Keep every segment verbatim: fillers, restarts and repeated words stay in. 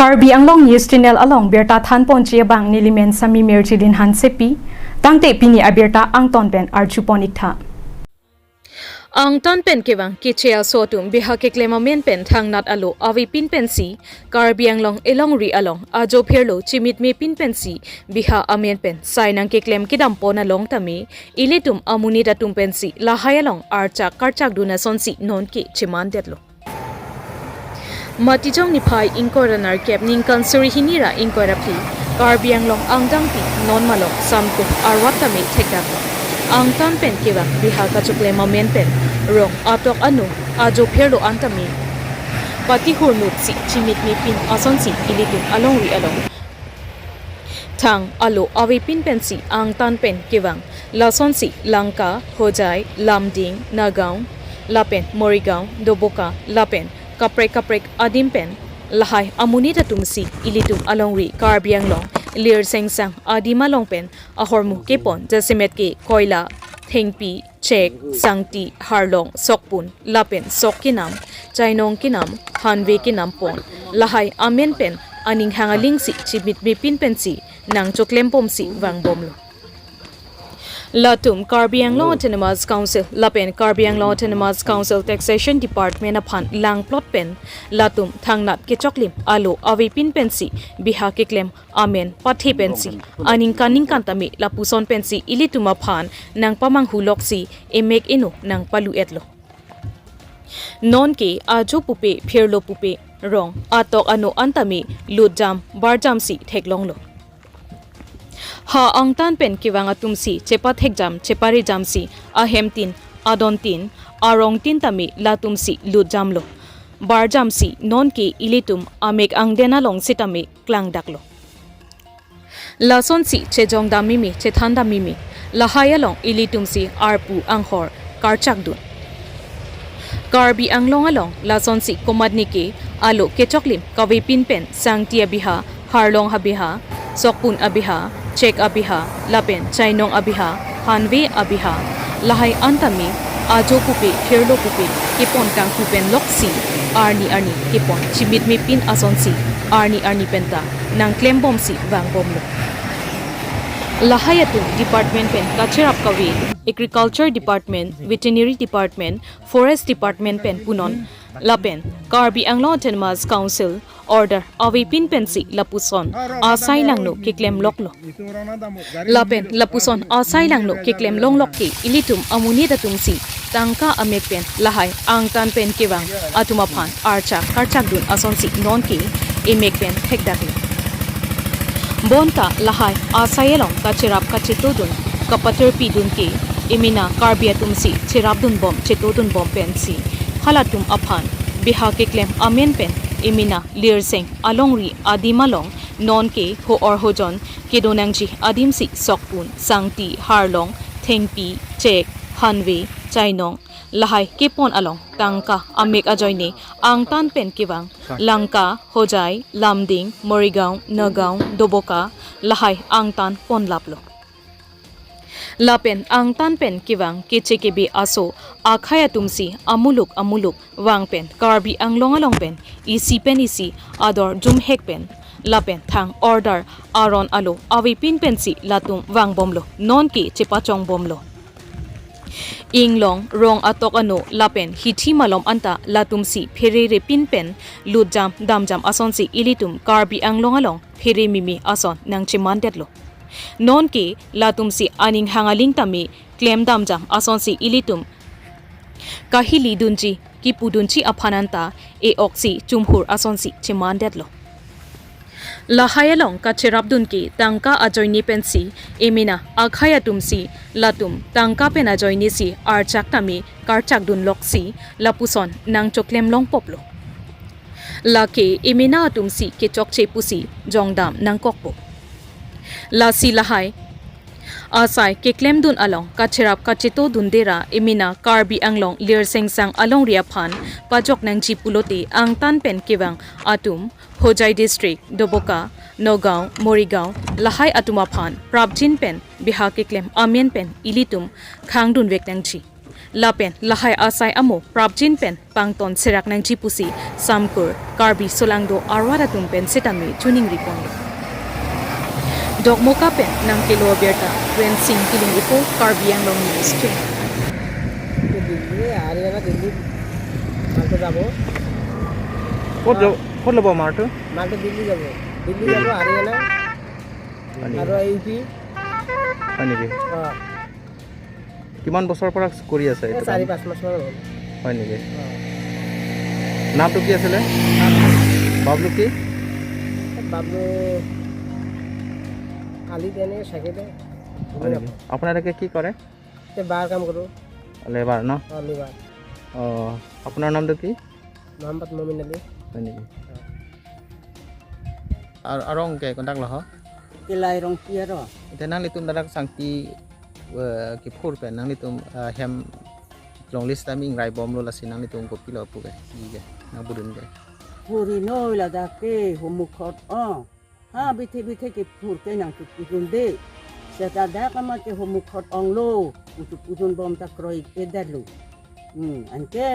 Karbi Anglong News Channel along birta thanponji abang nelimen Sami Mirjilin Hansepi, tangte pini abirta angton pen arjupon iktha. Angtan pen kevang keche aso atum biha keklem amen pen thangnat alo avepin pensi Karbi Anglong elongri along ajo phirlo chimitme pin pensi biha amen pen sai nangkeklem kedampon along tame ilitum amonit atum pensi lahai along archak karchak dun asonsi nonke chemandetlo. Matijong niphai ingkoi ra nerkep ningkan suri hini ra ingkoi ra phli Karbi Anglong angdangpi non malom samkup arwat tame thekdaklo. Angtan pen kevang biha kachoklem amen pen rong atok ano ajo phirlo an tame patihur nutsi chimitme pin asonsi ilitum alongri along thang alo avepin pensi angtan pen kevang. Lasonsi Lanka, Hojai, Lumding, Nagaon, lapen Morigaon, Doboka, lapen kaprek kaprek adim pen lahai amonit atumsi ilitum alongri Karbi Anglong Lirsengsang adim along pen ahormu kepon jasemet ke Koila, Thengpi, Chek, Sangti, Harlong, Sokpun, lapen Sok kenam, Chainong kenam, Hanve kenam pon lahai amen pen aning hang alingsi chimitme pin pensi nangchoklembomsi vangbomlo. Latum Karbi Anglong Autonomous Council lapen Karbi Anglong Autonomous Council Taxation Department aphan langplot pen latum thangnat kechoklim alo avepin pensi biha keklem amen pathe pensi aningkan ningkan tame lapuson pensi ilitum aphan nangpamanghuloksi emek eno nangpalu-etlo. Nonke ajo pupe phirlo pupe rong atok ano an tame lutjam barjamsi theklonglo. Ha angtan pen kevang atumsi chepathekjam cheparejamsi ahemtin adontin arongtin tame latumsi lutjamlo. Barjamsi nonke ilitum amek angden along sitame klangdaklo. Lasonsi chejongdam mimi chethandam mimi lahai along ilitumsi arpu anghor karchak dun. Karbi Anglong along lasonsi komatnike alo kechoklim kavepin pen Sangti abiha, Harlong abiha, Sokpun abiha, Chek abiha, lapen Chainong abiha, Hanve abiha, lahai an tame ajo pupe phirlo pupe kepon kangku pen loksi arni arni kepon chimitme pin asonsi arni arni penta nangklembomsi vangbomlo. Lahai atum department pen kacherap kave, Agriculture Department, Veterinary Department, Forest Department pen punon lapen Karbi Anglong Autonomous Council order avepin pensi lapuson asai langno keklemloklo. Lapen lapuson asai langno keklem longlok ke ilitum amonit atumsi tangka amek pen lahai angtan pen kevang atum aphan archak karchak dun asonsi nonke emek pen thekdaklo. Bonta lahai asai along kacherap kacheto dun kapaterpi dun ke emena Karbi atumsi cherap dunbom cheto dunbom pensi halatum aphan biha keklem amen pen emena Lirseng alongri adim along nonke ho-or hojon kedo nangji adimsi Sokpun, Sangti, Harlong, Thengpi, Chek, Hanve, Chainong lahai kepon along tangka amek ajoine angtan pen kevang Lanka, Hojai, Lumding, Morigaon, Nagaon, Doboka lahai angtan ponlaplo. Lapen angtan pen kevang keche kebe aso akhai atumsi amuluk amuluk vang pen Karbi Anglong along pen isi pen isi ador jumhek pen lapen thang order aron alo avepin pensi latum vangbomlo, nonke chepachongbomlo. Inglong rong atok ano lapen hithi malom anta latumsi pherere pin pen lutjam damjam asonsi ilitum Karbi Anglong along phere mimi ason nangchemandetlo. Nonke latumsi aning hang aling tame klem damjam asonsi ilitum kahili dunji kipu dunji aphan anta e-oksi chumhur asonsi chemandetlo. Lahai along kacherap dun ke tangka ajoine pensi emena akhai atumsi latum tangka pen ajoinesi archak tame karchak dunloksi lapuson nangchoklem longpoplo. Lake emena atumsi kechokche pusi jongdam nangkokpo. Lasi lahai asai keklemdun along kacherap kacheto dundera emena Karbi Anglong Lirsengsang alongri aphan pajok nangji pulote angtan pen kevang atum Hojai District, Doboka, Nagaon, Morigaon lahai atum aphan prapjin pen biha keklem amen pen ilitum khangdunvek nangji. Lapen lahai asai amo prapjin pen pangton serak nangji pusi Samkur Karbi Solangdo arat atum pen setame choningri ponlo. Dokmoka pen nangkelo abirta Rensing Killing report, Karbi Anglong News channel. Delhi, হাৰিয়ানা, দিল্লী ভালকে যাব। ক'ত যাব? ক'ত ল'ব মালটো? মালটো দিল্লী যাব। দিল্লী যাব, হাৰিয়ানা হয় নেকি? আৰু ইউ পি। হয় নেকি? অ। কিমান বছৰৰ পৰা কৰি আছে এই এইটো চাৰি কাম? পাঁচ মাহ মান হ'ল। হয় নেকি? অ। নামটো কি আছিলে? বাবলু। বাবলু কি? এই বাবলু আলি তেনে চাগে দে। হয় নেকি? আপোনালোকে কি কৰে? এই বাৰ কাম কৰোঁ। লেবাৰ ন? অ, লেবাৰ। অ, আপোনাৰ নামটো কি? মহম্মদ মমিন আলী। হয় নেকি? অ। Ar-, arong ke kontak lo ho? Kelai Rongpi arong. Ite nanglitum dak sangti, eh, kiphur pen nanglitum, eh, hem longle sitame ingraibomlo, lasi nanglitum kopilo pu ke, i ke, nang budun ke. Phuri noi ladak ke homukhot ong. Ha, bithe bithe kiphur ke nangchepudunde. Seta dak amat ke homukhot onglo, nangchepudunbom ta kroi-edetlo. Hmm, anke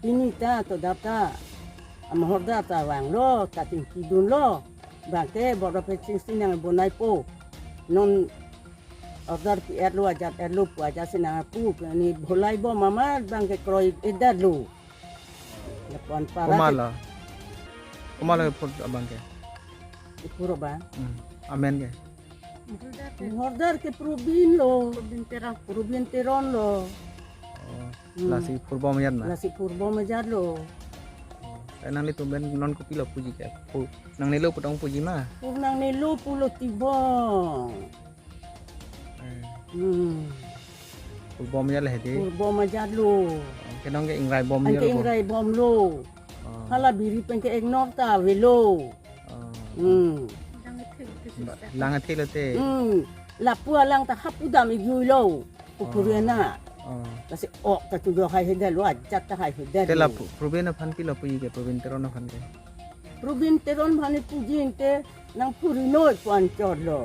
pini ta to dap ta amahorda ta vanglo, ta chingkidunlo. Bangke board of exchange si nangbonaipo. Non order pi-etlo, ajat-etlo pu ajat si nangpu. Ni bolaibom amat bangke kroi-edetlo. Lapu-an para Komat ke lo? Komat lo kiphur abang ke? Kiphur abang? Hmm. Amen ke? Order ke Probin lo. Probin Teron. Probin Teron lo. Oh, hmm. Lasi phurbom ajat ma? Lasi phurbom ajatlo. Oh. Eh, nanglitum pen non kopilo puji ke? Phu-, nangnelo pu tong puji ma? Phu nangnelo pulo tibong. Eh. Hmm. Phurbom ajat le hedi? Phurbom ajatlo. Oh, kenong ke ingraibom ajatlo. Anke ingraibomlo. Oh. Hala biri pen ke ignore ta avelo. Oh. Hmm. Ba-, lang athe lote. Hmm. Lapu alang ta hapu dam-ikjuilo. Pupuri ana. Oh. Lasi ok ta chujok haihedetlo, ajat ta haihedetlo. Te la Pu-, Probin aphan pilo puji ke, Probin Teron aphan ke? Probin Teron aphan puji inte nangphuri noi pu anchotlo.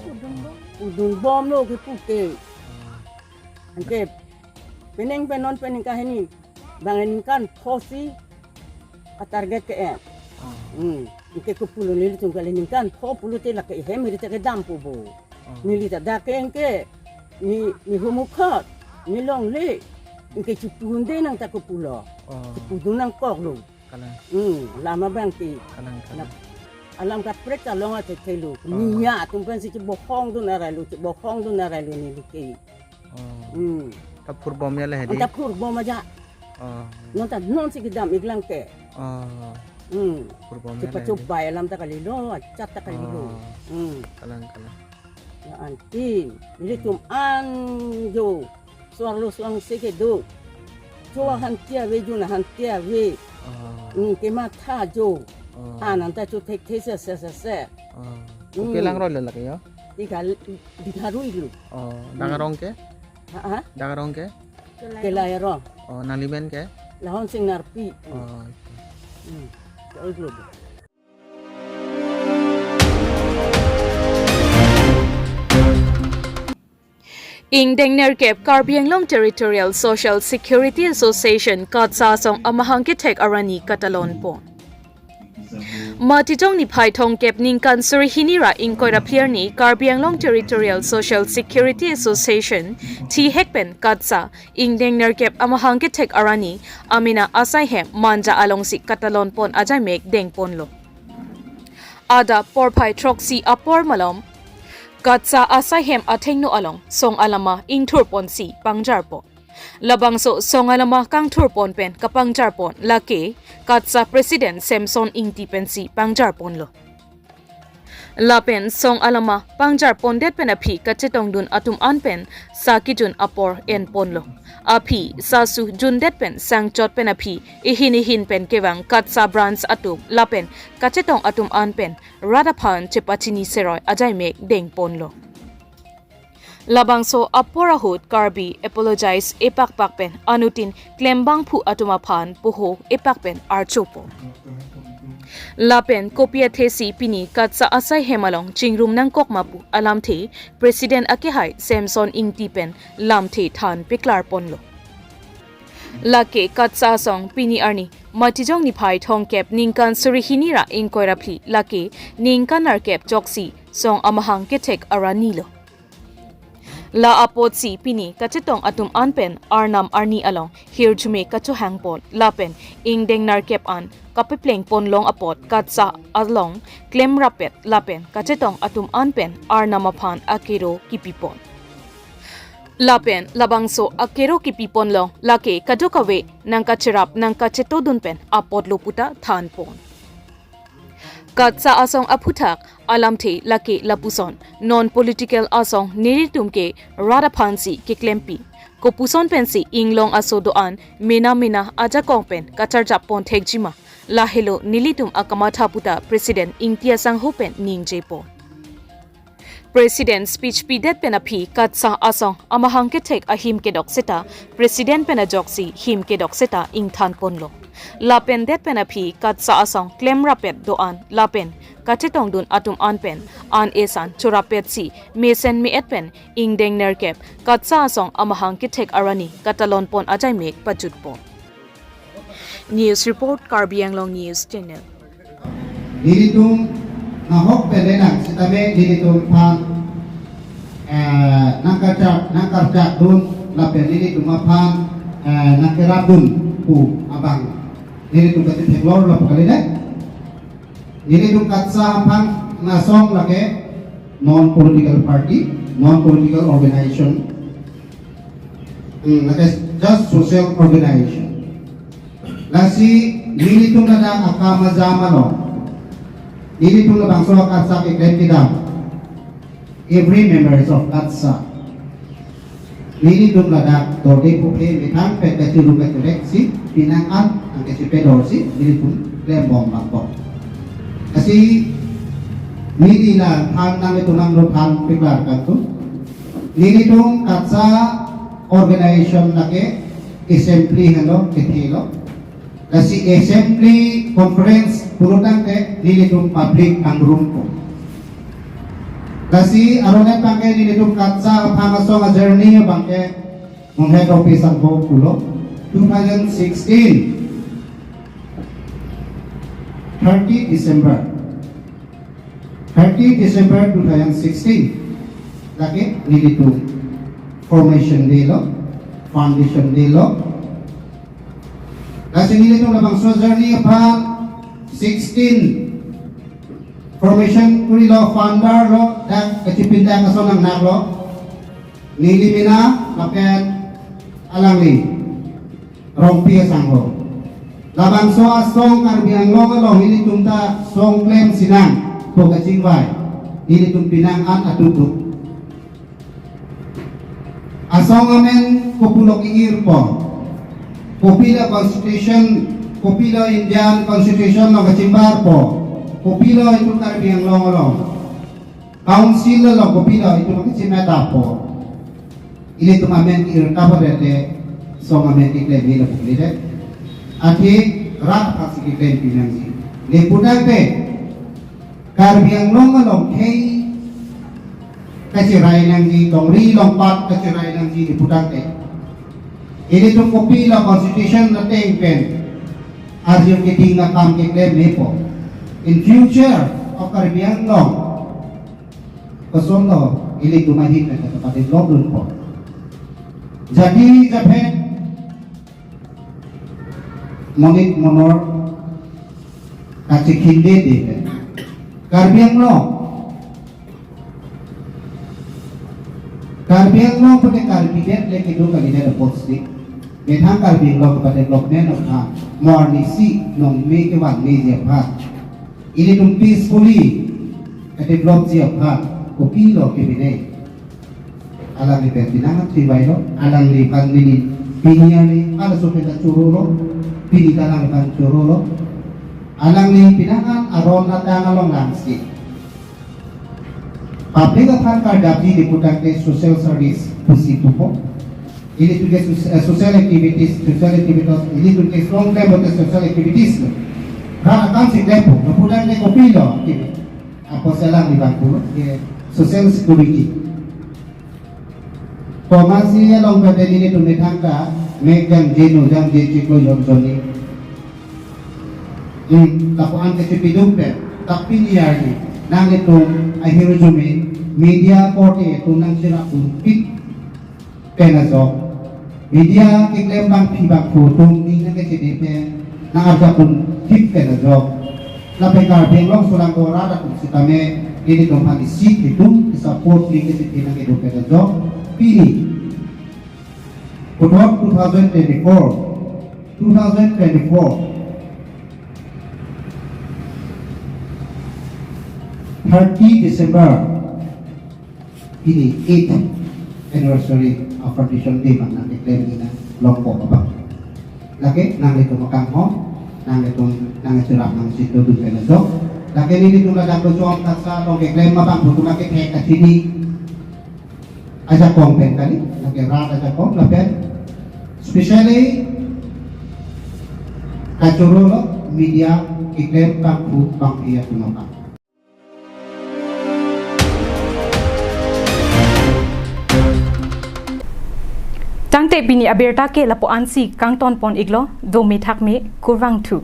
Pudunbomlo kipu ke. Oh. Anke penang pen non pen ningkan hini. Bang ningkan pho si a-target ke-en. Oh. Hmm. Anke kopulo nelitum kali ningkan pho pulote lake hem iri ta kedampo bo. Oh. Neli ta dak ke anke ni, ni homukhot, ni longle. Anke chepudunde nang ta kopulo. Oh. Chepudun nangkoklo. Kalang. Hmm, alam abang ke. Kalang, kalang. Alam kaprek ta long athe thelo. Oh. Niya atum pensi chebohongdun arailo, chebohongdun arailo neli ke. Oh. Hmm. Ta phurbom ajat le hedi? Ta phurbom ajat. Oh. Non ta nonsi kedam-iklang ke. Oh. Hmm. Phurbom ajat le hedi? Chepachobai alam ta kalilo, ajat ta kalilo. Oh. Hmm. Kalang, kalang. La-antin, nelitum an jo, suarlo suangse kedo. Jo, hmm, ahan ti ave, jo ahan ti ave. Oh. Hmm, kematha jo. Oh. An anta cho thekthe se, se, se, se. Oh. Hmm. Kopi alangroi lo lake yo? Dikha, dikha ruilo. Oh, hmm, dak arong ke? Ha, ha? Dak arong ke? Kelai arong. Oh, nanglimen ke? Lahon Singnarpi. Oh, okay. Hmm. Ruilo. Ingdeng nerkep Karbi Anglong Territorial Social Security Association KATSSA asong amahang kethek arani katalon pon. Matijong niphai thomkep ningkan suri hini ra ingkoi ra phli arni Karbi Anglong Territorial Social Security Association thihek pen KATSSA ingdeng nerkep amahang kethek arani amena asai hem Manja alongsi katalon pon ajaimek deng ponlo. Adap porphai throksi apor malom KATSSA asai hem athengno along song alama ingthur ponsi pangjar pon. Labangso song alama kangthur pon pen kapangjar pon lake KATSSA President Samson Ingti pensi pangjar ponlo. Lapen song alama pangjar pondet pen aphi kachetongdun atum an pen sa kejun apor en ponlo. Aphi sa sujundet pen sangchot pen aphi ihin ihin pen kevang KATSSA branch atum lapen kachetong atum an pen rat aphan chepachini seroi ajaimek deng ponlo. Labangso apor ahut Karbi apologize epakpak pen anuttin klembangphu atum aphan poho epak pen archo pon. Lapen kopi athesi pini KATSSA asai hem along chingrum nangkok ma pu alamthe President akehai Samson Ingti pen lamthe than peklar ponlo. Lake KATSSA asong pini arni Matijong niphai thomkep ningkan suri hini ra ingkoi ra phli, lake ningkan nerkep joksi song amahang kethek arni lo. La apotsi pini kachetong atum an pen arnam arni along hirjume kachohang pon lapen ingdeng nerkep an kapepleng pon long apot KATSSA along klem rapet lapen kachetong atum an pen arnam aphan akero kipi pon. Lapen labangso akero kipi pon long lake kadokave nangkacherap nangkacheto dun pen apotlo puta than pon. KATSSA asong aphuthak alamthe lake lapuson, non political asong nelitum ke rat aphansi keklempi. Kopuson pensi inglong aso do-an mena mena ajakong pen kacharjap pon thekjima. Lahelo nelitum akamatha puta President Ingti asangho pen ningje pon. President speech pidet pen aphi KATSSA asong amahang kethek ahim kedok seta President pen ajoksi him kedok seta ingthan ponlo. Lapen det pen aphi KATSSA asong klem rapet do-an lapen kachetong dun atum an pen an esan chorapetsi mesen me-et pen ingdeng nerkep KATSSA asong amahang kethek arni katalon pon ajaimek pajut pon. News report, Karbi Anglong News Channel. Nelitum nahok pen lenang sitame nelitum aphan, eh, nangkachak, nangkachak dun lapen nelitum aphan, eh, nangkerap dun pu abang nelitum kachethek lor lo pu kali ne. Nelitum KATSSA aphan asong lake non political party, non political organization. Hmm, lake just social organization. Lasi nelitum ladak akam ajam along, nelitum labangso KATSSA keklem kedam, every members of KATSSA, nelitum ladak dorde puphe methang pen kachirung kachireksi pinang an nangkachipedorsi nelitum klem bom bang bom. Lasi neli la than nangtum nanglo than peklar kangtung. Nelitum KATSSA organization lake assembly henlo, kethe lo. Lasi assembly conference pulo tangte nelitum public kangrum ko. Lasi aron abangke nelitum KATSSA aphan asong a-journey abangke munghe topi sangho pulo two thousand sixteen, thirty December. Thirty December two thousand sixteen, lake nelitum formation day lo, foundation day lo. Lasi nelitum labangso journey aphan sixteen formation kurilo, founder lo, dak kachipindak ason nangnak lo. Neli mena lapen alangli Rongpi asangho. Labangso asong Karbi Anglong along ilitum ta song klem sinang pu kachingvai ilitum pinang an atuktuk. Asong amen kopulo ke-irpo, kopilo constitution, kopilo Indian Constitution along kachimbarpo, kopilo itum Karbi Anglong along Council along kopilo itum kachimeta po. Ilitum amen ke-irta po dete, song amen keklem helo pu kali det. Athe rat aphasi keklem pinangji. Lapu tangte Karbi Anglong along khei kachirai nangji, tongri longpat kachirai nangji lapu tangte, ilitum kopilo constitution ateng pen arju keding akam keklem mepo. In future of Karbi Anglong, kosonlo ilitum ahin pen kata pa-develop dunpo. Jadi japhet monit monor kachikhinde de pen Karbi Anglong, Karbi Anglong pute Karbi det le kedo kalidet apotsi, methang Karbi Anglong kepa-development aphan, mo arnisi nongme kevan meji aphan, ilitum peacefully ka-developji aphan kopilo kebine. Alangli pen pinang an chivailo, alangliphan neli pini arni halaso pen ta chorolo, pini ta alangliphan chorolo. Alangli pinang an aron atang along langsi public aphan kardapji lapu tangte social service pusi pupo. Ilitum ke soc-, eh, social activities, social activities, ilitum ke song klem bote social activities lo. Rat akam si klempo, lapu tangte kopilo, gitu. Apotsi alangli bang pulo, ke social security. Komasi along pen nelitum methang ta Mek jangje, no jangje chiklo jon jonni. Hmm, lapu-an kachepidun pen, tapi niar ni, nanglitum ahirjume, media korte atum nangcherapdun pik pen ajok. Media keklem bangphi bangphu atum ning nangkachede pen, nang-arjapdun pik pen ajok. Lapen Karbi Anglong solangdo arat atum sitame, nelitum aphan isi itum, isupport ning kachede nangkedo pen ajok. Pini, puthot two thousand twenty-four, two thousand twenty-four, thirty December, pini eighth anniversary of Partition Day abang nangkeklem nina longpo abang. Lake nanglitum akam ho, nanglitum nangcherap nangchitodun pen ajok. Lake nelitum ladak kejom taksa along keklem abang putum akethek kachini ajakong pen kali, lake rat ajakong lapen specially kachoro lo media keklem bangphu bangphi atum aphan. Tangte pini abirta ke lapu-ansi kangtonpon iklo, dome thakme, kurvangthu.